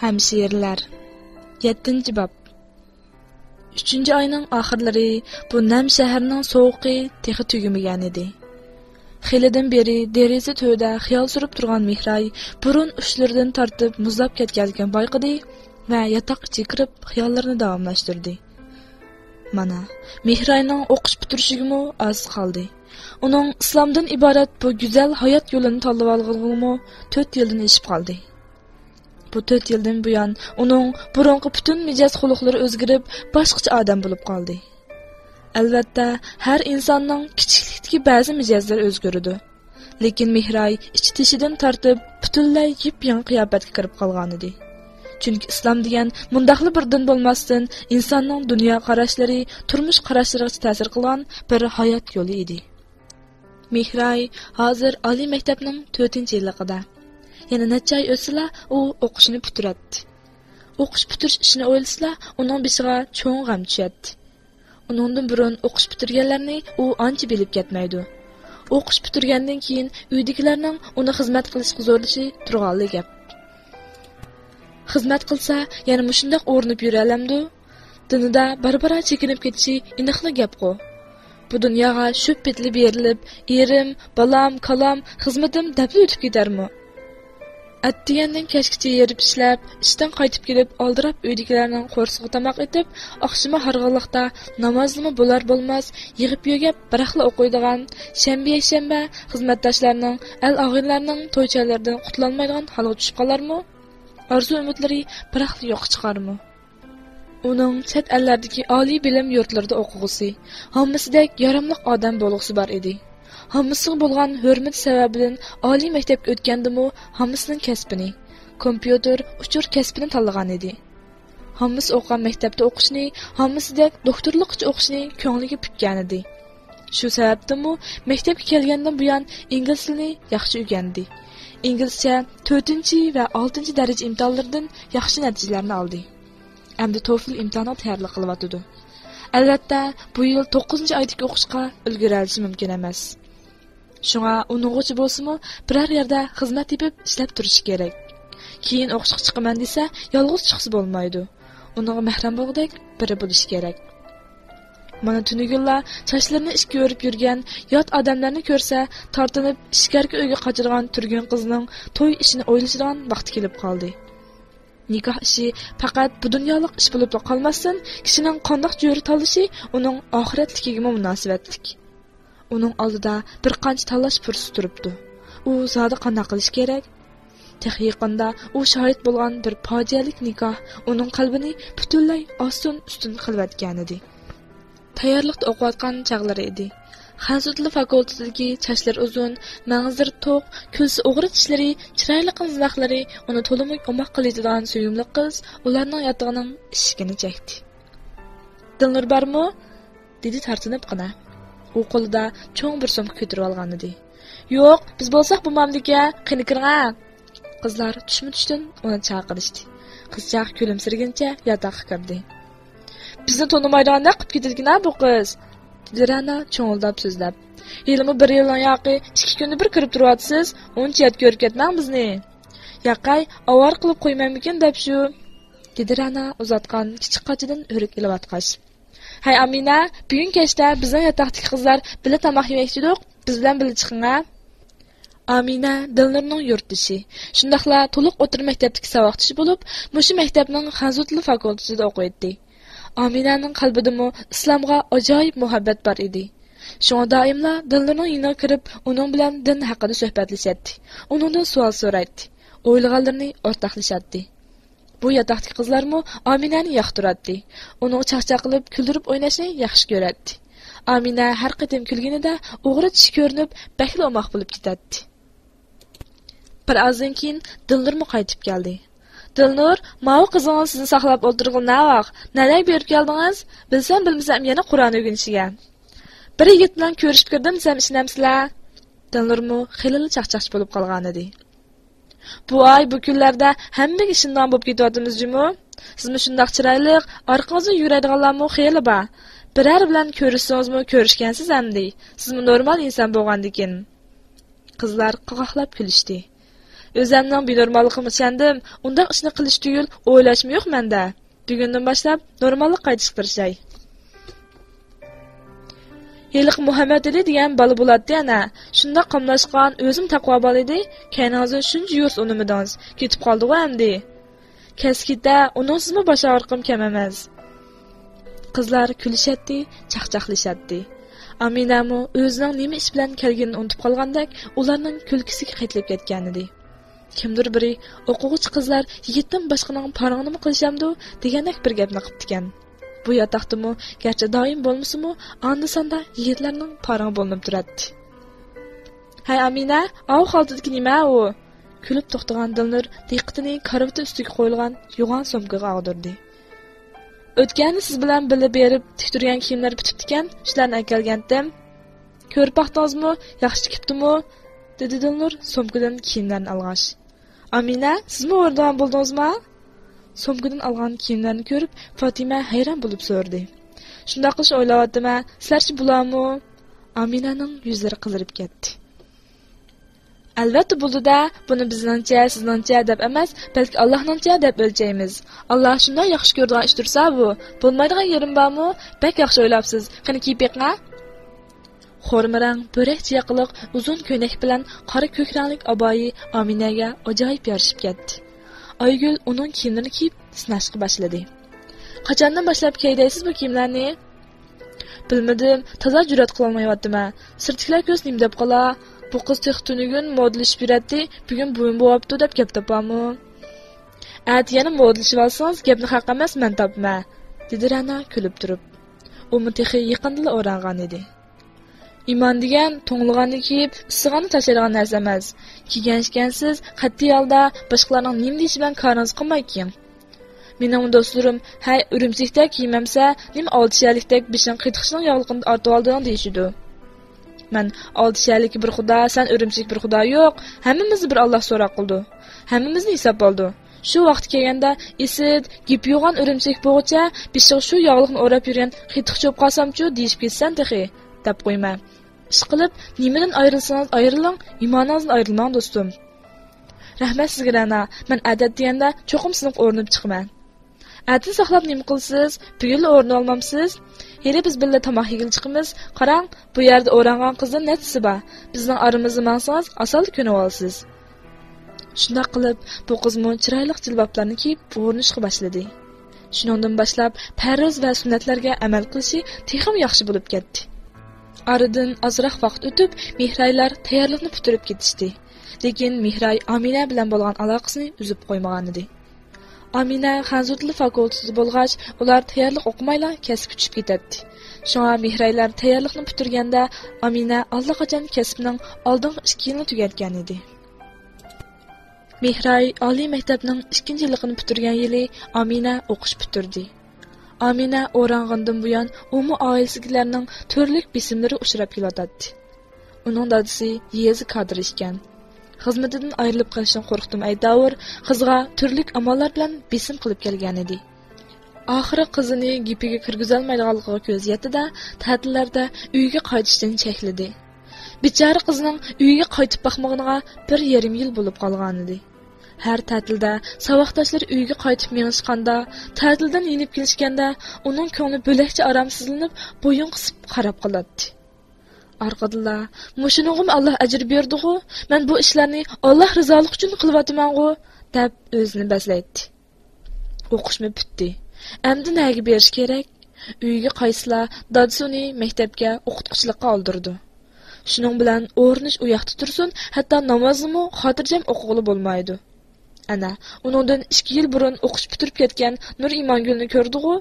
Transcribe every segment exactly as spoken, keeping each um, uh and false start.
ھەمشىرىلەر. يەتتىنچى باب. ئۈچىنچى ئاينىڭ ئاخىرلىرى بۇ نەم شەھەرنىڭ سوغۇقى تېخى تۈگىمىگەن ئىدى. خېلىدىن بېرى دېرىزە تۈۋىدە خىيال سۈرۈپ تۇرغان مېھراي بۇرۇن ئۇچلىرىدىن تارتىپ مۇزلاپ كەتكەنلىكىنى بايقىدى ۋە ياتاق ئىچىگە كىرىپ خىياللىرىنى داۋاملاشتۇردى. مانا، مېھراينىڭ ئوقۇش پۈتتۈرۈشىگىمۇ ئاز قالدى. ئۇنىڭ ئىسلامدىن ئىبارەت بۇ گۈزەل ھايات يولىنى تاللىۋالغىلىمۇ تۆت يىلدىن ئېشىپ قالدى. بۇ تۆت يىلدىن بۇيان ئۇنىڭ بۇرۇنقى پۈتۈن مىجەز خۇلقلىرى ئۆزگىرىپ، باشقىچە ئادەم بولۇپ قالدى. ئەلۋەتتە، ھەر ئىنساننىڭ كىچىكلىكتىكى بەزى مىجەزلىرى ئۆزگىرىدۇ. لېكىن مېھراي ئىچى تېشىدىن تارتىپ پۈتۈنلەي يېپيېڭى قىياپەتكە كىرىپ قالغانىدى. چۈنكى ئىسلام دېگەن مۇنداقلا بىر دىن بولماستىن، ئىنساننىڭ دۇنيا قاراشلىرى، تۇرمۇش قاراشلىرىغىچە تەسىر قىلغان بىر ھايات يولى ئىدى. مېھراي ھازىر ئالىي مەكتەپنىڭ تۆتىنچى يىللىقىدا. يەنە نەچچە ئاي ئۆتسىلا، ئۇ ئوقۇشىنى پۈتتۈرەتتى. ئوقۇش پۈتتۈرۈش ئىشىنى ئويلىسىلا، ئۇنىڭ بېشىغا چوڭ غەم چۈشەتتى. ئۇنىڭدىن بۇرۇن ئوقۇش پۈتتۈرگەنلەرنى ئۇ ئانچە بىلىپ كەتمەيدۇ. ئوقۇش پۈتتۈرگەندىن كېيىن ئۆيدىكىلەرنىڭ ئۇنى خىزمەت قىلىشقا زورلىشى تۇرغانلا گەپ. خىزمەت قىلسا، يەنە مۇشۇنداق ئورنىپ يۈرەلەمدۇ؟ دىنىدا بارا-بارا چېكىنىپ كېتىشى ئېنىقلا گەپقۇ. بۇ دۇنياغا شۈپ پېتىلا بېرىلىپ، ئېرىم، بالام، كالام، خىزمىتىم دەپلا ئۆتۈپ كېتەرمۇ؟ ئەتىگەندىن كەچكىچە ھېرىپ ئىشلەپ، ئىشتىن قايتىپ كېلىپ، ئالدىراپ ئۆيدىكىلەرنىڭ قورسىقىغا تاماق ئېتىپ، ئاخشىمى ھارغىنلىقتا نامازنىمۇ بولار-بولماس يىغىپ-يۆگەپ بىراقلا ئوقۇيدىغان، شەنبە-يەكشەنبە خىزمەتداشلارنىڭ، ئەل-ئاغىنىلەرنىڭ توي-چايلىرىدىن قۇتۇلالمايدىغان ھالغا چۈشۈپ قالارمۇ؟ ئارزۇ-ئۈمىدلىرى بىراقلا يوققا چىقارمۇ؟ ئۇنىڭ چەت ئەللەردىكى ئالىي بىلىم يۇرتلىرىدا ئوقۇغۇسى، ھاممىسىدەك ياراملىق ئادەم بولغۇسى بار ئىدى. ھاممىسىغا بولغان ھۆرمىتى سەۋەبىدىن ئالىي مەكتەپكە ئۆتكەندىمۇ ھاممىسىنىڭ كەسپىنى، كومپيۇتېر، ئۇچۇر كەسپىنى تاللىغان ئىدى. ھاممىسى ئوقۇغان مەكتەپتە ئوقۇشنى، ھاممىسىدەك دوكتورلۇققىچە ئوقۇشنى كۆڭلىگە پۈككەن ئىدى. شۇ سەۋەبتىنمۇ مەكتەپكە كەلگەندىن بۇيان ئىنگلىز تىلىنى ياخشى ئۆگەندى. ئىنگلىزچە تۆتىنچى ۋە ئالتىنچى دەرىجە ئىمتىھانلىرىدىن ياخشى نەتىجىلەرنى ئالدى. ئەمدى توفل ئىمتىھانىغا تەييارلىق قىلىۋاتىدۇ. ئەلۋەتتە، بۇ يىل توققۇزىنچى ئايدىكى ئوقۇشقا ئۈلگۈرەلىشى مۇمكىن ئەمەس. شۇڭا ئۇنىڭغىچە بولسىمۇ بىرەر يەردە خىزمەت تېپىپ ئىشلەپ تۇرۇشى كېرەك. كېيىن ئوقۇشقا چىقىمەن دېسە، يالغۇز چىقسا بولمايدۇ. ئۇنىڭغا مەھرەم بولغۇدەك بىرى بولۇشى كېرەك. مانا تۈنۈگۈنلا چاچلىرىنى ئىككى ئۆرۈپ يۈرگەن يات ئادەملەرنى كۆرسە، تارتىنىپ ئىچكەرىكى ئۆيگە قاچىدىغان تۈرگۈن قىزنىڭ توي ئىشىنى ئويلىشىدىغان ۋاقتى كېلىپ قالدى. نىكاھ ئىشى پەقەت بۇ دۇنيالىق ئىش بولۇپلا قالماستىن، كىشىنىڭ قانداق جۆرە تاللىشى ئۇنىڭ ئاخىرەتلىكىگىمۇ مۇناسىۋەتلىك. ئۇنىڭ ئالدىدا بىر قانچە تاللاش پۇرسىتى تۇرۇپتۇ. ئۇ زادى قانداق قىلىشى كېرەك؟ تېخى يېقىندا ئۇ شاھىت بولغان بىر پاجىئەلىك نىكاھ ئۇنىڭ قەلبىنى پۈتۈنلەي ئاستىن-ئۈستۈن قىلىۋەتكەنىدى. تەييارلىقتا ئوقۇۋاتقان چاغلىرى ئىدى. خەنزۇ تىلى فاكۇلتېتىدىكى چاچلىرى ئۇزۇن، مەڭزىلىرى توق، كۈلسە ئوغرا چىشلىرى، چىرايلىق قىزىل داغلىرى ئۇنى تولىمۇ ئوماق قىلىۋېتىدىغان سۆيۈملۈك قىز ئۇلارنىڭ ياتىقىنىڭ ئىشىكىنى چەكتى. دىلنۇر بارمۇ؟ دېدى تارتىنىپقىنا. ئۇ قولىدا چوڭ بىر سومكا كۆتۈرۈۋالغانىدى. يوق، بىز بولساق بولمامدىكەن، قېنى كىرىڭە. قىزلار چۈشمۇ چۈشتىن ئۇنى چاقىرىشتى. قىزچاق كۈلۈمسىرىگىنىچە ياتاققا كىردى. بىزنى تونۇمايدىغاندەك قىلىپ كېتىدىكىن ھە بۇ قىز، دېدى رەنا چوڭۇلداپ سۆزلەپ. ھېلىمۇ بىر يىلنىڭ ياقى ئىككى كۈندە بىر كىرىپ تۇرۇۋاتىسىز، ئۇنچە يات كۆرۈپ كەتمەڭ بىزنى. ياقەي، ئاۋارە قىلىپ قويماممىكىن دەپ شۇ، دېدى رەنا ئۇزاتقان كىچىك قاچىدىن ئۆرۈك ئېلىۋاتقاچ. ھەي ئامىنە، بۈگۈن كەچتە بىزنىڭ ياتاقتىكى قىزلار بىللە تاماق يېمەكچىدۇق، بىز بىلەن بىللە چىقىڭە. ئامىنە دىلنۇرنىڭ يۇرتدىشى، شۇنداقلا تولۇق ئوتتۇرا مەكتەپتىكى ساۋاقدىشى بولۇپ، مۇشۇ مەكتەپنىڭ خەنزۇ تىلى فاكۇلتېتىدا ئوقۇيتتى. ئامىنەنىڭ قەلبىدىمۇ ئىسلامغا ئاجايىپ مۇھەببەت بار ئىدى. شۇڭا دائىملا دىلنۇرنىڭ يېنىغا كىرىپ، ئۇنىڭ بىلەن دىن ھەققىدە سۆھبەتلىشەتتى، ئۇنىڭدىن سوئال سورايتتى، ئويلىغانلىرىنى ئورتاقلىشاتتى. بۇ ياتاقتىكى قىزلارمۇ ئامىنەنى ياقتۇراتتى. ئۇنىڭغا چاقچاق قىلىپ، كۈلدۈرۈپ ئويناشنى ياخشى كۆرەتتى. ئامىنە ھەر قېتىم كۈلگىنىدە ئوغرا چىشى كۆرۈنۈپ، بەكلا ئوماق بولۇپ كېتەتتى. بىر ئازدىن كېيىن دىلنۇرمۇ قايتىپ كەلدى. دىلنۇر، ماۋۇ قىزىڭىز سىزنى ساقلاپ ئولتۇرغىلى نەۋاق؟ نەلەرگە بېرىپ كەلدىڭىز؟ بىلسەم بىلمىسەم يەنە قۇرئان ئۆگىنىشىگە. بىر يىگىت بىلەن كۆرۈشۈپ كىردىم دېسەم ئىشىنەمسىلەر؟ دىلنۇرمۇ خېلىلا چاقچاقچى بولۇپ قالغانىدى. بۇ ئاي، بۇ كۈنلەردە ھەممىگە ئىشىنىدىغان بولۇپ كېتىۋاتىمىز جۇمۇ. سىزمۇ شۇنداق چىرايلىق، ئارقىڭىزدىن يۈگۈرەيدىغانلارمۇ خېلى بار. بىرەر بىلەن كۆرۈشسىڭىزمۇ كۆرۈشكەنسىز ئەمدى. سىزمۇ نورمال ئىنسان بولغاندىكىن. قىزلار قاقاقلاپ كۈلۈشتى. ئۆزەمنىڭ بىنورماللىقىمغا ئىشەندىم. ئۇنداق ئىشنى قىلىش تۈگۈل ئويلاشمۇ يوق مەندە. بۈگۈندىن باشلاپ نورماللىققا قايتىشقا تىرىشاي. ھېلىقى مۇھەممەتئېلى دېگەن بالا بولاتتى ئەنە. شۇنداق قاملاشقان، ئۆزىمۇ تەقۋا بالا ئىدى. كەينىڭىزدىن شۇنچە يۇرۇس ئۇنىمىدىڭىز. كېتىپ قالدىغۇ ئەمدى. كەلسە كېتە، ئۇنىڭسىزمۇ باش ئاغرىقىم كەم ئەمەس. قىزلار كۈلۈشەتتى، چاقچاقلىشاتتى. ئامىنەمۇ ئۆزىنىڭ نېمە ئىش بىلەن كەلگىنىنى ئۇنتۇپ قالغاندەك، ئۇلارنىڭ كۈلكىسىگە قېتىلىپ كەتكەنىدى. كىمدۇر بىرى، «ئوقۇغۇچى قىزلار يىگىتتىن باشقىنىڭ پارىڭىنىمۇ قىلىشامدۇ؟» دېگەندەك بىر گەپنى قىپتىكەن. بۇ ياتاقتىمۇ گەرچە دائىم بولمىسىمۇ، ئاندا-ساندا يىگىتلەرنىڭ پارىڭى بولۇنۇپ تۇراتتى. «ھەي ئامىنە، ئاۋۇ خالتىدىكى نېمە ئۇ؟» كۈلۈپ توختىغان دىلنۇر دىققىتىنى كارىۋىتى ئۈستىگە قويۇلغان يوغان سومكىغا ئاغدۇردى. «ئۆتكەندە سىز بىلەن بىللە بېرىپ تىكتۈرگەن كىيىملەر پۈتۈپتىكەن، شۇلارنى ئەكەلگەنتىم. كۆرۈپ باقتىڭىزمۇ، ياخشى تىكىپتىمۇ؟» دېدى دىلنۇر سومكىدىن كىيىملەرنى ئالغاچ. «ئامىنە، سىزمۇ ئورىدىغان بولدىڭىزما؟» سومكىدىن ئالغان كىيىملەرنى كۆرۈپ، فاتىمە ھەيران بولۇپ سورىدى. «شۇنداق قىلىشنى ئويلاۋاتىمەن، سىلەرچە بۇلارمۇ؟» ئامىنەنىڭ يۈزلىرى قىزىرىپ كەتتى. «ئەلۋەتتە بولىدۇ-دە، بۇنى بىزنىڭچە، سىزنىڭچە دەپ ئەمەس، بەلكى ئاللاھنىڭچە دەپ ئۆلچەيمىز. ئاللاھ شۇنداق ياخشى كۆرىدىغان ئىش تۇرسا بۇ. بولمايدىغان يېرىم بارمۇ؟ بەك ياخشى ئويلاپسىز. قېنى كىيىپ بېقىڭ-ھە.» خورما رەڭ بۆرەكچە ياقىلىق ئۇزۇن كۆينەك بىلەن قارا كۆك رەڭلىك ئابايە ئامىنەگە ئاجايىپ يارىشىپ كەتتى. ئايگۈل ئۇنىڭ كىيىملىرىنى كىيىپ سىناشقا باشلىدى. «قاچاندىن باشلاپ كىيەي دەيسىز بۇ كىيىملەرنى؟» «بىلمىدىم، تازا جۈرئەت قىلالمايۋاتىمەن. سىرتتىكىلەر كۆرسە نېمە دەپ قالا؟ بۇ قىز تېخى تۈنۈگۈن مودىلىشىپ يۈرەتتى، بۈگۈن بۇيۇم بوۋاپتۇ دەپ گەپ تاپامۇ؟ ئەتە يەنە مودىلىشىۋالسىڭىز، گەپنى خەق ئەمەس، مەن تاپىمەن»، دېدى رەنا كۈلۈپ تۇرۇپ. ئۇمۇ تېخى يېقىندىلا ئورانغان ئىدى. «ئىمان دېگەن توڭلىغاننى كىيىپ، ئىسسىغاننى تاشلايدىغان نەرسە ئەمەس. كىيگەن ئىكەنسىز، قەتئىي ھالدا باشقىلارنىڭ نېمە دېيىشى بىلەن كارىڭىزنى قىلماي كىيىڭ. مېنىڭمۇ دوستلىرىم، ھەي، ئۈرۈمچىلىكتەك كىيمەمسە، نېمە ئالتە شەلىكتەك بېشىڭ قېتىقچىنىڭ ياغلىقىنى ئارتىۋالدىڭ دېيىشىدۇ. مەن ئالتە شەلىكى بىر خۇدا، سەن ئۈرۈمچىلىك بىر خۇدا يوق. ھەممىمىزنى بىر ئاللاھ سوراق قىلىدۇ. ھەممىمىزنى ھېساب ئالىدۇ. شۇ ۋاقتى كەلگەندە ئىسىت، گېپى يوغان ئۈرۈمچىلىك بوغىچە، بېشىغا شۇ ياغلىقنى ئوراپ يۈرگەن قېتىقچى بولۇپ قالسامچۇ دېيىشىپ كېتىسەن تېخى، دەپ قويىمەن. ئىشقىلىپ، نېمىدىن ئايرىلسىڭىز ئايرىلىڭ، ئىمانىڭىزدىن ئايرىلماڭ دوستۇم. رەھمەت سىزگە رەنا، مەن ئادەت دېگەندە چوقۇم سىنىپ ئورىنىپ چىقىمەن. ئەتىنى ساقلاپ نېمە قىلىسىز؟ بۈگۈنلا ئورنىۋالمامسىز؟ ھېلى بىز بىللە تاماق يېگىلى چىقىمىز. قاراڭ، بۇ يەردە ئورانغان قىزدىن نەچچىسى بار؟ بىزنىڭ ئارىمىزدا ماڭسىڭىز، ئاسانلا كۆنۈۋالىسىز. شۇنداق قىلىپ، بۇ قىزمۇ چىرايلىق جىلبابلارنى كىيىپ ئورنىشقا باشلىدى. شۇنىڭدىن باشلاپ پەرز ۋە سۈننەتلەرگە ئەمەل قىلىشى تېخىمۇ ياخشى بولۇپ كەتتى. ئارىدىن ئازراق ۋاقىت ئۆتۈپ، مېھرايلار تەييارلىقنى پۈتتۈرۈپ كېتىشتى. لېكىن مېھراي ئامىنە بىلەن بولغان ئالاقىسىنى ئۈزۈپ قويمىغانىدى. ئامىنە خەنزۇ تىلى فاكۇلتېتىدا بولغاچ، ئۇلار تەييارلىق ئوقۇمايلا كەسىپكە چۈشۈپ كېتەتتى. شۇڭا مېھرايلار تەييارلىقنى پۈتتۈرگەندە، ئامىنە ئاللىقاچان كەسىپنىڭ ئالدىنقى ئىككى يىلىنى تۈگەتكەنىدى. مېھراي ئالىي مەكتەپنىڭ ئىككىنچى يىللىقىنى پۈتتۈرگەن يىلى ئامىنە ئوقۇش پۈتتۈردى. ئامىنە ئورانغاندىن بۇيان ئۇمۇ ئائىلىسىدىكىلەرنىڭ تۈرلۈك بېسىملىرىغا ئۇچراپ كېلىۋاتاتتى. ئۇنىڭ دادىسى يېزا كادىرى ئىكەن. خىزمىتىدىن ئايرىلىپ قېلىشتىن قورقتىمۇ ئەيتاۋۇر، قىزىغا تۈرلۈك ئاماللار بىلەن بېسىم قىلىپ كەلگەنىدى. ئاخىرى قىزىنى گېپىگە كىرگۈزەلمەيدىغانلىقىغا كۆزى يەتتى-دە، تەتىللەردە ئۆيىگە قايتىشتىن چەكلىدى. بىچارە قىزنىڭ ئۆيىگە قايتىپ باقمىغىنىغا بىر يېرىم يىل بولۇپ قالغانىدى. ھەر تەتىلدە ساۋاقداشلىرى ئۆيىگە قايتىپ مېڭىشقاندا، تەتىلدىن يېنىپ كېلىشكەندە، ئۇنىڭ كۆڭلى بۆلەكچە ئارامسىزلىنىپ، بويۇن قىسىپ قاراپ قالاتتى. ئارقىدىنلا، «مۇشۇنىڭغىمۇ ئاللا ئەجىر بېرىدىغۇ؟ مەن بۇ ئىشلارنى ئاللا رىزالىقى ئۈچۈن قىلىۋاتىمەنغۇ؟» دەپ ئۆزىنى بەزلەيتتى. ئوقۇشمۇ پۈتتى. ئەمدى نەگە بېرىش كېرەك؟ ئۆيىگە قايتسىلا، دادىسى ئۇنى مەكتەپكە ئوقۇتقۇچىلىققا ئالدۇرىدۇ. شۇنىڭ بىلەن ئورنىش ئۇياقتا تۇرسۇن، ھەتتا نامازنىمۇ خاتىرجەم ئوقۇغىلى بولمايدۇ. ئەنە، ئۇنىڭدىن ئىككى يىل بۇرۇن ئوقۇش پۈتتۈرۈپ كەتكەن نۇر ئىمانگۈلنى كۆردىغۇ؟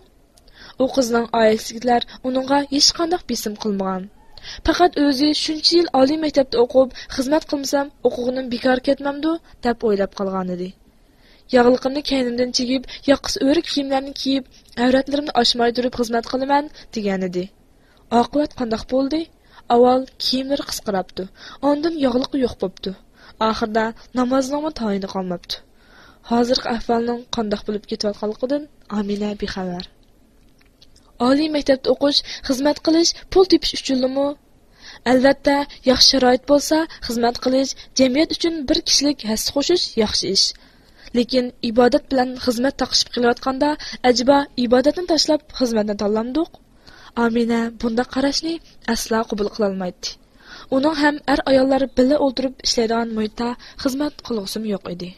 ئۇ قىزنىڭ ئائىلىسىدىكىلەر ئۇنىڭغا ھېچقانداق بېسىم قىلمىغان. پەقەت ئۆزى شۇنچە يىل ئالىي مەكتەپتە ئوقۇپ، خىزمەت قىلمىسام، ئوقۇغىنىم بىكار كەتمەمدۇ، دەپ ئويلاپ قالغانىدى. ياغلىقىمنى كەينىمدىن چىگىپ، ياقىسى ئۆرۈك كىيىملەرنى كىيىپ، ئەۋرەتلىرىمنى ئاچماي تۇرۇپ خىزمەت قىلىمەن، دېگەنىدى. ئاقىۋەت قانداق بولدى؟ ئاۋۋال كىيىملىرى قىسقىراپتۇ، ئاندىن ياغلىقى يوق بوپتۇ. ئاخىرىدا نامازنىڭمۇ تايىنى قالماپتۇ. ھازىرقى ئەھۋالنىڭ قانداق بولۇپ كېتىۋاتقانلىقىدىن ئامىنە بىخەۋەر. ئالىي مەكتەپتە ئوقۇش، خىزمەت قىلىش، پۇل تېپىش ئۈچۈنلىمۇ؟ ئەلۋەتتە، ياخشى شارائىت بولسا، خىزمەت قىلىش، جەمئىيەت ئۈچۈن بىر كىشىلىك ھەسسە قوشۇش ياخشى ئىش. لېكىن ئىبادەت بىلەن خىزمەت تاقىشىپ قېلىۋاتقاندا، ئەجەبا ئىبادەتنى تاشلاپ خىزمەتنى تاللامدۇق؟ ئامىنە بۇنداق قاراشنى ئەسلا قوبۇل قىلالمايتتى. ئۇنىڭ ھەم ئەر-ئاياللار بىللە ئولتۇرۇپ ئىشلەيدىغان مۇھىتتا خىزمەت قىلغۇسىمۇ يوق ئىدى.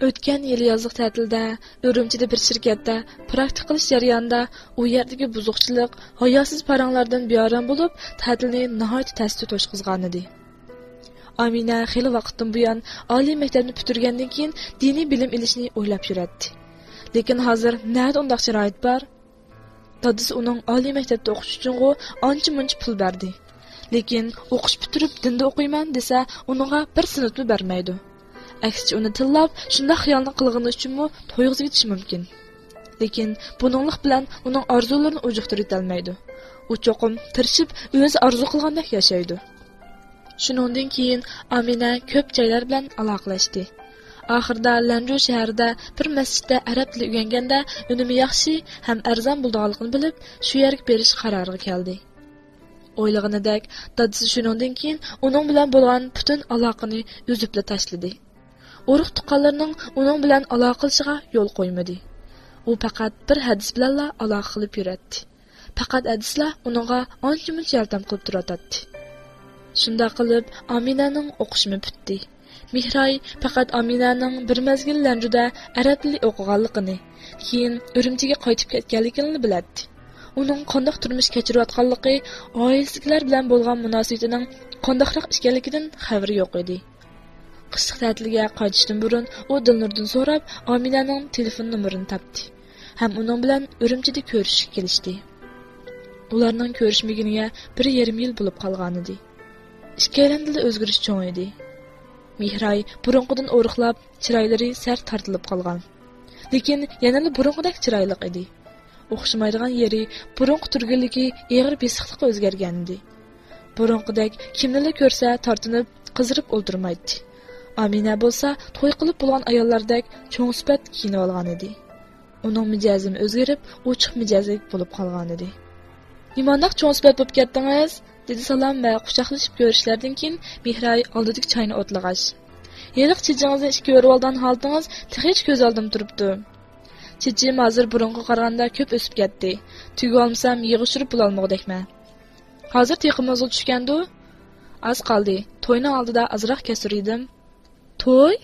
ئۆتكەن يىلى يازلىق تەتىلدە ئۈرۈمچىدە بىر شىركەتتە پراكتىكا قىلىش جەريانىدا ئۇ يەردىكى بۇزۇقچىلىق، ھاياسىز پاراڭلاردىن بىئارام بولۇپ، تەتىلنى ناھايىتى تەستە توشقۇزغانىدى. ئامىنە خېلى ۋاقىتتىن بۇيان ئالىي مەكتەپنى پۈتتۈرگەندىن كېيىن دىنىي بىلىم ئېلىشنى ئويلاپ يۈرەتتى. لېكىن ھازىر نەدە ئۇنداق شارائىت بار؟ دادىسى ئۇنىڭ ئالىي مەكتەپتە ئوقۇش ئۈچۈنغۇ ئانچە-مۇنچە پۇل بەردى. لېكىن ئوقۇش پۈتتۈرۈپ دىندا ئوقۇيمەن دېسە، ئۇنىڭغا بىر سېنتمۇ بەرمەيدۇ. ئەكسىچە ئۇنى تىللاپ، شۇنداق خىيالنى قىلغىنى ئۈچۈنمۇ تويغۇزۇۋېتىشى مۇمكىن. لېكىن بۇنىڭلىق بىلەن ئۇنىڭ ئارزۇلىرىنى ئۇجۇقتۇرۇۋېتەلمەيدۇ. ئۇ چوقۇم تىرىشىپ، ئۆزى ئارزۇ قىلغاندەك ياشايدۇ. شۇنىڭدىن كېيىن ئامىنە كۆپ جايلار بىلەن ئالاقىلەشتى. ئاخىرىدا لەنجۇ شەھىرىدە بىر مەسچىتتە ئەرەب تىلى ئۆگەنگەندە ئۈنۈمى ياخشى ھەم ئەرزان بولىدىغانلىقىنى بىلىپ، شۇ يەرگە بېرىش قارارىغا كەلدى. ئويلىغىنىدەك، دادىسى شۇنىڭدىن كېيىن ئۇنىڭ بىلەن بولغان پۈتۈن ئالاقىنى ئۈزۈپلا تاشلىدى. ئۇرۇق-تۇغقانلىرىنىڭ ئۇنىڭ بىلەن ئالاقىلىشىغا يول قويمىدى. ئۇ پەقەت بىر ھەدىس بىلەنلا ئالاقە قىلىپ يۈرەتتى. پەقەت ھەدىسلەر ئۇنىڭغا ئانچە-مۇنچە ياردەم قىلىپ تۇرۇۋاتاتتى. شۇنداق قىلىپ، ئامىنەنىڭ ئوقۇشىمۇ پۈتتى. مېھراي پەقەت ئامىنەنىڭ بىر مەزگىل لەنجۇدا ئەرەب تىلى ئوقۇغانلىقىنى، كېيىن ئۈرۈمچىگە قايتىپ كەتكەنلىكىنىلا بىلەتتى. ئۇنىڭ قانداق تۇرمۇش كەچۈرۈۋاتقانلىقى، ئائىلىسىدىكىلەر بىلەن بولغان مۇناسىۋىتىنىڭ قانداقراق ئىكەنلىكىدىن خەۋىرى يوق ئىدى. قىشلىق تەتىلگە قايتىشتىن بۇرۇن ئۇ دىلنۇردىن سوراپ، ئامىنەنىڭ تېلېفون نومۇرىنى تاپتى ھەم ئۇنىڭ بىلەن ئۈرۈمچىدە كۆرۈشۈشكە كېلىشتى. ئۇلارنىڭ كۆرۈشمىگىنىگە بىر يېرىم يىل بولۇپ قالغانىدى. ئىككىيلەندىلا ئۆزگىرىش چوڭ ئىدى. مېھراي بۇرۇنقىدىن ئورۇقلاپ، چىرايلىرى سەل تارتىلىپ قالغان. لېكىن يەنىلا بۇرۇنقىدەك چىرايلىق ئىدى. ئوخشىمايدىغان يېرى، بۇرۇنقى تۈرگۈنلۈكى ئېغىر بېسىقلىققا ئۆزگەرگەنىدى. بۇرۇنقىدەك كىمنىلا كۆرسە تارتىنىپ، قىزىرىپ ئولتۇرمايتتى. ئامىنە بولسا توي قىلىپ بولغان ئاياللاردەك چوڭ سۈپەت كىيىنىۋالغانىدى. ئۇنىڭ مىجەزىمۇ ئۆزگىرىپ، ئوچۇق مىجەزلىك بولۇپ قالغانىدى. نېمانداق چوڭ سۈپەت بولۇپ كەتتىڭىز؟ دېدى سالام ۋە قۇچاقلىشىپ كۆرۈشلەردىن كېيىن مېھراي ئالدىدىكى چاينى ئوتلىغاچ. ھېلىقى چېچىڭىزنى ئىككى ئۆرۈۋالىدىغان ھالىتىڭىز تېخىچە كۆز ئالدىمدا تۇرۇپتۇ. چېچىم ھازىر بۇرۇنقىغا قارىغاندا كۆپ ئۆسۈپ كەتتى. تۈگۈۋالمىسام يىغىشتۇرۇپ بولالمىغۇدەكمەن. ھازىر تېخىمۇ ئۇزۇل چۈشكەندۇ؟ ئاز قالدى. توينىڭ ئالدىدا ئازراق كەسۇرىدىم. توي؟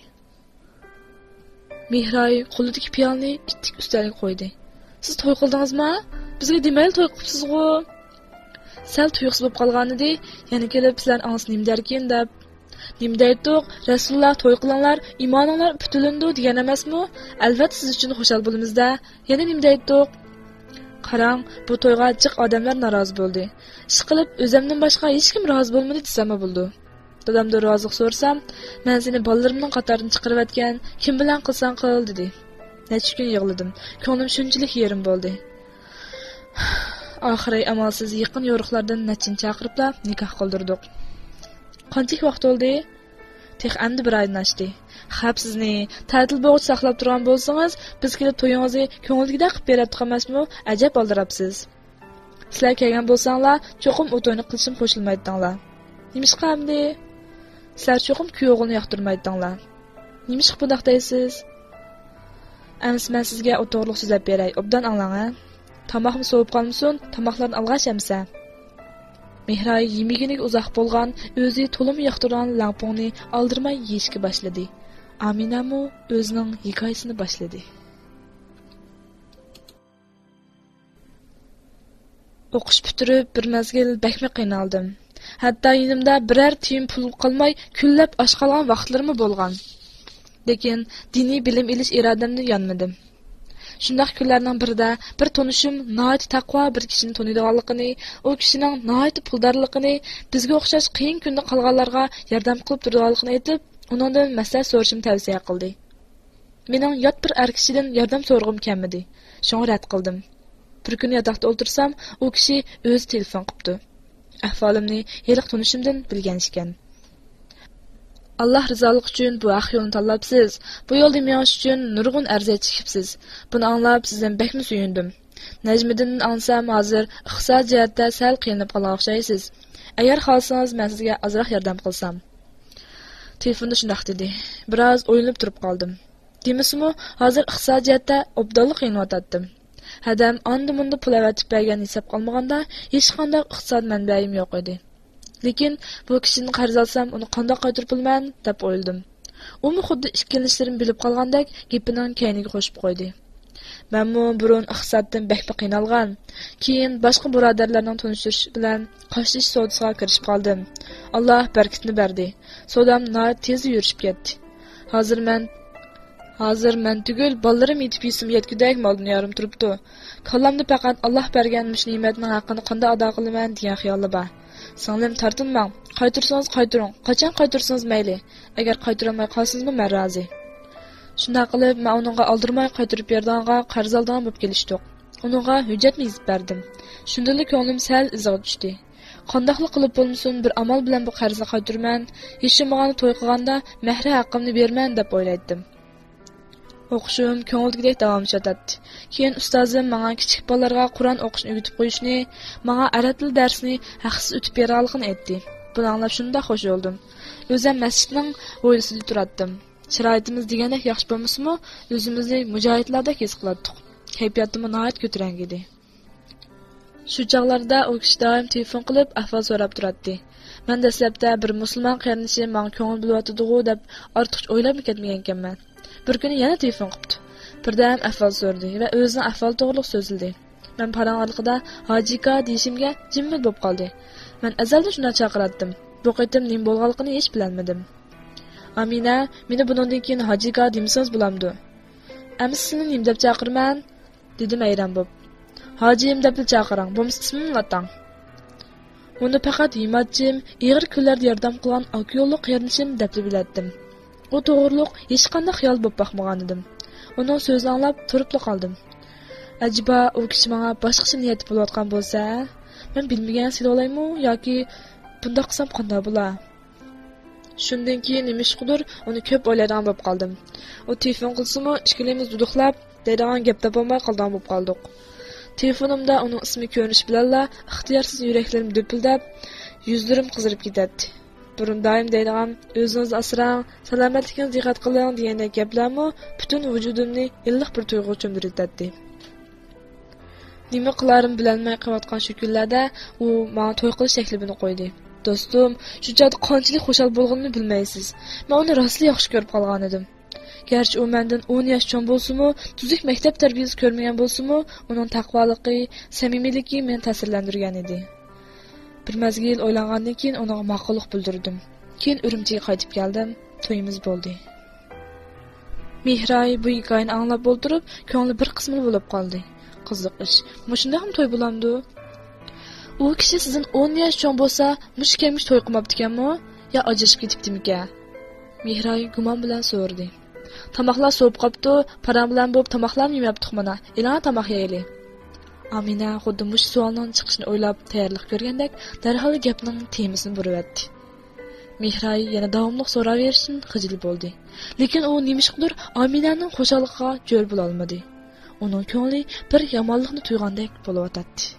مېھراي قولىدىكى پىيالىنى ئىتتىك ئۈستەلگە قويدى. سىز توي قىلدىڭىزما؟ بىزگە دېمەيلا توي قىپسىزغۇ؟ سەل تۇيۇقسىز بولۇپ قالغانىدى، يەنە كېلىپ سىلەر ئاڭلىسا نېمە دەركىن دەپ. نېمە دەيتتۇق؟ رەسۇلۇللا توي قىلىڭلار، ئىمانىڭلار پۈتۈلىنىدۇ دېگەن ئەمەسمۇ؟ ئەلۋەتتە سىز ئۈچۈن خۇشال بولىمىز-دە. يەنە نېمە دەيتتۇق؟ قاراڭ، بۇ تويغا جىق ئادەملەر نارازى بولدى. ئىشقىلىپ ئۆزەمدىن باشقا ھېچكىم رازى بولمىدى دېسەممۇ بولىدۇ. دادامدىن رازىلىق سورىسام، مەن سېنى بالىلىرىمنىڭ قاتارىدىن چىقىرىۋەتكەن، كىم بىلەن قىلساڭ قىل دېدى. نەچچە كۈن يىغلىدىم. كۆڭلۈم شۇنچىلىك يېرىم بولدى. ئاخىرى ئامالسىز يېقىن يورۇقلاردىن نەچچىنى چاقىرىپلا نىكاھ قىلدۇردۇق. قانچىلىك ۋاقىت بولدى؟ تېخى ئەمدى بىر ئايدىن ئاشتى. خەپ سىزنى، تەتىل بولغۇچە ساقلاپ تۇرغان بولسىڭىز، بىز كېلىپ تويىڭىزنى كۆڭۈلدىكىدەك قىلىپ بېرەتتۇق ئەمەسمۇ؟ ئەجەب ئالدىراپسىز. سىلەر كەلگەن بولساڭلار، چوقۇم ئۇ توينى قىلىشىم قوشۇلمايتتىڭلار. نېمىشقا ئەمدى؟ سىلەر چوقۇم كۈيئوغۇلنى ياقتۇرمايتتىڭلار. نېمىشقا بۇنداق دەيسىز؟ ئەمىسە مەن سىزگە ئۇ توغرىلىق سۆزلەپ بېرەي، ئوبدان ئاڭلاڭ ھە. تاماقمۇ سوۋۇپ قالمىسۇن، تاماقلارنى ئالغاچ ئەمىسە. مېھراي يېمىگىنىگە ئۇزاق بولغان، ئۆزى تولىمۇ ياقتۇرىدىغان لەڭپۇڭنى ئالدىرىماي يېيىشكە باشلىدى. ئامىنەمۇ ئۆزىنىڭ ھېكايىسىنى باشلىدى. ئوقۇش پۈتتۈرۈپ بىر مەزگىل بەكمۇ قىينالدىم. ھەتتا يېنىمدا بىرەر تىيىن پۇل قالماي كۈنلەپ ئاچ قالغان ۋاقىتلىرىممۇ بولغان. لېكىن دىنىي بىلىم ئېلىش ئىرادەمنى يانمىدىم. شۇنداق كۈنلەرنىڭ بىرىدە بىر تونۇشۇم ناھايىتى تەقۋا بىر كىشىنى تونۇيدىغانلىقىنى، ئۇ كىشىنىڭ ناھايىتى پۇلدارلىقىنى، بىزگە ئوخشاش قىيىن كۈندە قالغانلارغا ياردەم قىلىپ تۇرىدىغانلىقىنى ئېيتىپ، ئۇنىڭدىن مەسلىھەت سورىشىمنى تەۋسىيە قىلدى. مېنىڭ يات بىر ئەر كىشىدىن ياردەم سورىغۇم كەلمىدى. شۇڭا رەت قىلدىم. بىر كۈنى ياتاقتا ئولتۇرسام، ئۇ كىشى ئۆزى تېلېفون قىپتۇ. ئەھۋالىمنى ھېلىقى تونۇشۇمدىن بىلگەن ئىكەن. ئاللاھ رىزالىقى ئۈچۈن بۇ ھەق يولنى تاللاپسىز. بۇ يولدا مېڭىش ئۈچۈن نۇرغۇن ئەرزىيەت چېكىپسىز. بۇنى ئاڭلاپ سىزدىن بەكمۇ سۆيۈندۈم. نەجمىدىندىن ئاڭلىسام، ھازىر ئىقتىسادىي جەھەتتە سەل قىينىلىپ قالغان ئوخشايسىز. ئەگەر خالىسىڭىز، مەن سىزگە ئازراق ياردەم قىلسام. تېلېفوندا شۇنداق دېدى. بىراز ئويلىنىپ تۇرۇپ قالدىم. دېمىسىمۇ، ھازىر ئىقتىسادىي جەھەتتە ئوبدانلا قىينىلىۋاتاتتىم. ھەدەم ئاندا-مۇندا پۇل ئەۋەتىپ بەرگەن ھېسابقا ئالمىغاندا، ھېچقانداق ئىقتىساد مەنبەيىم يوق ئىدى. لېكىن بۇ كىشىدىن قەرز ئالسام، ئۇنى قانداق قايتۇرۇپ بولىمەن، دەپ ئويلىدىم. ئۇمۇ خۇددى ئىككىلىنىشلىرىمنى بىلىپ قالغاندەك، گېپىنىڭ كەينىگە قوشۇپ قويدى. مەنمۇ بۇرۇن ئىقتىسادتىن بەكمۇ قىينالغان. كېيىن باشقا بۇرادەرلەرنىڭ تونۇشتۇرۇشى بىلەن قاشتېتىش سودىسىغا كىرىشىپ قالدىم. ئاللا بەرىكىتىنى بەردى. سودام ناھايىتى تېزلا يۈرۈشۈپ كەتتى. ھازىر مەن، ھازىر مەن تۈگۈل، بالىلىرىم يېتىپ يېسىمۇ يەتكۈدەك مال-دۇنيارىم تۇرۇپتۇ. كاللامدا پەقەت ئاللا بەرگەن مۇشۇ نېمەتنىڭ ھەققىنى قانداق ئادا قىلىمەن دېگەن خىياللا بار. سىڭلىم، تارتىنماڭ. قايتۇرسىڭىز قايتۇرۇڭ. قاچان قايتۇرسىڭىز مەيلى. ئەگەر قايتۇرالماي قالسىڭىزمۇ مەن رازى. شۇنداق قىلىپ، مەن ئۇنىڭغا ئالدىرىماي قايتۇرۇپ بېرىدىغانغا قەرز ئالىدىغان بولۇپ كېلىشتۇق. ئۇنىڭغا ھۆججەتنى يېزىپ بەردىم. شۇندىلا كۆڭلۈم سەل ئىزىغا چۈشتى. قانداقلا قىلىپ بولمىسۇن، بىر ئامال بىلەن بۇ قەرزنى قايتۇرىمەن، ھېچ بولمىغاندا توي قىلغاندا مەھرى ھەققىمنى بېرىمەن، دەپ ئويلايتتىم. ئوقۇشۇم كۆڭۈلدىكىدەك داۋاملىشىۋاتاتتى. كېيىن ئۇستازىم ماڭا كىچىك بالىلارغا قۇرئان ئوقۇشنى ئۆگىتىپ قويۇشنى، ماڭا ئەرەب تىلى دەرسىنى ھەقسىز ئۆتۈپ بېرىدىغانلىقىنى ئېيتتى. بۇنى ئاڭلاپ شۇنداق خۇش بولدۇم. ئۆزۈم مەسچىتنىڭ ھويلىسىدا تۇراتتىم. شارائىتىمىز دېگەندەك ياخشى بولمىسىمۇ، ئۆزىمىزنى مۇجاھىدلاردەك ھېس قىلاتتۇق. كەيپىياتىممۇ ناھايىتى كۆتۈرەڭگى ئىدى. شۇ چاغلاردا ئۇ كىشى دائىم تېلېفون قىلىپ ئەھۋال سوراپ تۇراتتى. مەن دەسلەپتە بىر مۇسۇلمان قېرىندىشىم ماڭا كۆڭۈل بۆلۈۋاتىدىغۇ دەپ ئارتۇقچە ئويلاپمۇ كەتمىگەنىكەنمەن. بىر كۈنى يەنە تېلېفون قىپتۇ. بىردەم ئەھۋال سورىدى ۋە ئۆزىنىڭ ئەھۋالى توغرىلىق سۆزلىدى. مەن پاراڭ ئارىلىقىدا «ھاجىكا» دېيىشىمگە جىممىدە بولۇپ قالدى. مەن ئەزەلدىن شۇنداق چاقىراتتىم. بۇ قېتىم نېمە بولغانلىقىنى ھېچ بىلەلمىدىم. «ئامىنە، مېنى بۇنىڭدىن كېيىن ھاجىكا دېمىسىڭىز بولامدۇ؟» «ئەمىسە سىلىنى نېمە دەپ چاقىرىمەن؟» دېدىم ھەيران بولۇپ. «ھاجىيىم دەپلا چاقىرىڭ، بولمىسا ئىسمىمنى ئاتاڭ.» ئۇنى پەقەت ھىماتچىم، ئېغىر كۈنلەردە ياردەم قىلغان ئاكا يوللۇق قېرىندىشىم دەپلا بىلەتتىم. ئۇ توغرۇلۇق ھېچقانداق خىيال بولۇپ باقمىغانىدىم. ئۇنىڭ سۆزىنى ئاڭلاپ تۇرۇپلا قالدىم. ئەجەبا، ئۇ كىشى ماڭا باشقىچە نىيەتتە بولۇۋاتقان بولسا؟ مەن بىلمىگەن سېلىۋالايمۇ ياكى بۇنداق قىلسام قانداق بولا؟ شۇندىن كېيىن نېمىشقىدۇر ئۇنى كۆپ ئويلايدىغان بولۇپ قالدىم. ئۇ تېلېفون قىلسىمۇ، ئىككىلىمىز دۇدۇقلاپ، دەيدىغان گەپ تاپالماي قالىدىغان بولۇپ قالدۇق. تېلېفونۇمدا ئۇنىڭ ئىسمى كۆرۈنۈشى بىلەنلا ئىختىيارسىز يۈرەكلىرىم دۈپۈلدەپ، يۈزلىرىم قىزىرىپ كېتەتتى. بۇرۇن دائىم دەيدىغان «ئۆزىڭىزنى ئاسراڭ، سالامەتلىكىڭىزگە دىققەت قىلىڭ» دېگەندەك گەپلەرمۇ پۈتۈن ۋۇجۇدۇمنى ئىللىق بىر تۇيغۇغا چۆمدۈرۈۋېتەتتى. نېمە قىلارىمنى بىلەلمەي قېلىۋاتقان شۇ كۈنلەردە ئۇ ماڭا توي قىلىش تەكلىپىنى قويدى. دوستۇم، شۇ چاغدا قانچىلىك خۇشال بولغىنىمنى بىلمەيسىز. مەن ئۇنى راستلا ياخشى كۆرۈپ قالغانىدىم. گەرچە ئۇ مەندىن ئون ياش چوڭ بولسىمۇ، تۈزۈك مەكتەپ تەربىيىسى كۆرمىگەن بولسىمۇ، ئۇنىڭ تەقۋالىقى، سەمىمىيلىكى مېنى تەسىرلەندۈرگەن ئىدى. بىر مەزگىل ئويلانغاندىن كېيىن ئۇنىڭغا ماقۇللۇق بىلدۈردۈم. كېيىن ئۈرۈمچىگە قايتىپ كەلدىم. تويىمىز بولدى. مېھراي بۇ ھېكايىنى ئاڭلاپ ئولتۇرۇپ، كۆڭلى بىر قىسمىلا بولۇپ قالدى. قىزىق ئىش، مۇشۇنداقمۇ توي بولامدۇ؟ ئۇ كىشى سىزدىن ئون ياش چوڭ بولسا، مۇشۇ كەمگىچە توي قىلماپتىكەنمۇ؟ يا ئاجرىشىپ كېتىپتىمىكەن؟ مېھراي گۇمان بىلەن سورىدى. تاماقلار سوۋۇپ قاپتۇ، پاراڭ بىلەن بولۇپ تاماقلارنى يېمەپتۇق مانا. ئېلىڭە تاماق يەيلى. ئامىنە خۇددى مۇشۇ سوئالنىڭ چىقىشىنى ئويلاپ تەييارلىق كۆرگەندەك، دەرھال گەپنىڭ تېمىسىنى بۇرۇۋەتتى. مېھراي يەنە داۋاملىق سوراۋېرىشتىن خىجىل بولدى. لېكىن ئۇ نېمىشقىدۇر ئامىنەنىڭ خۇشاللىقىغا جۆر بولالمىدى. ئۇنىڭ كۆڭلى بىر يامانلىقنى تۇيغاندەك بولۇۋاتاتتى.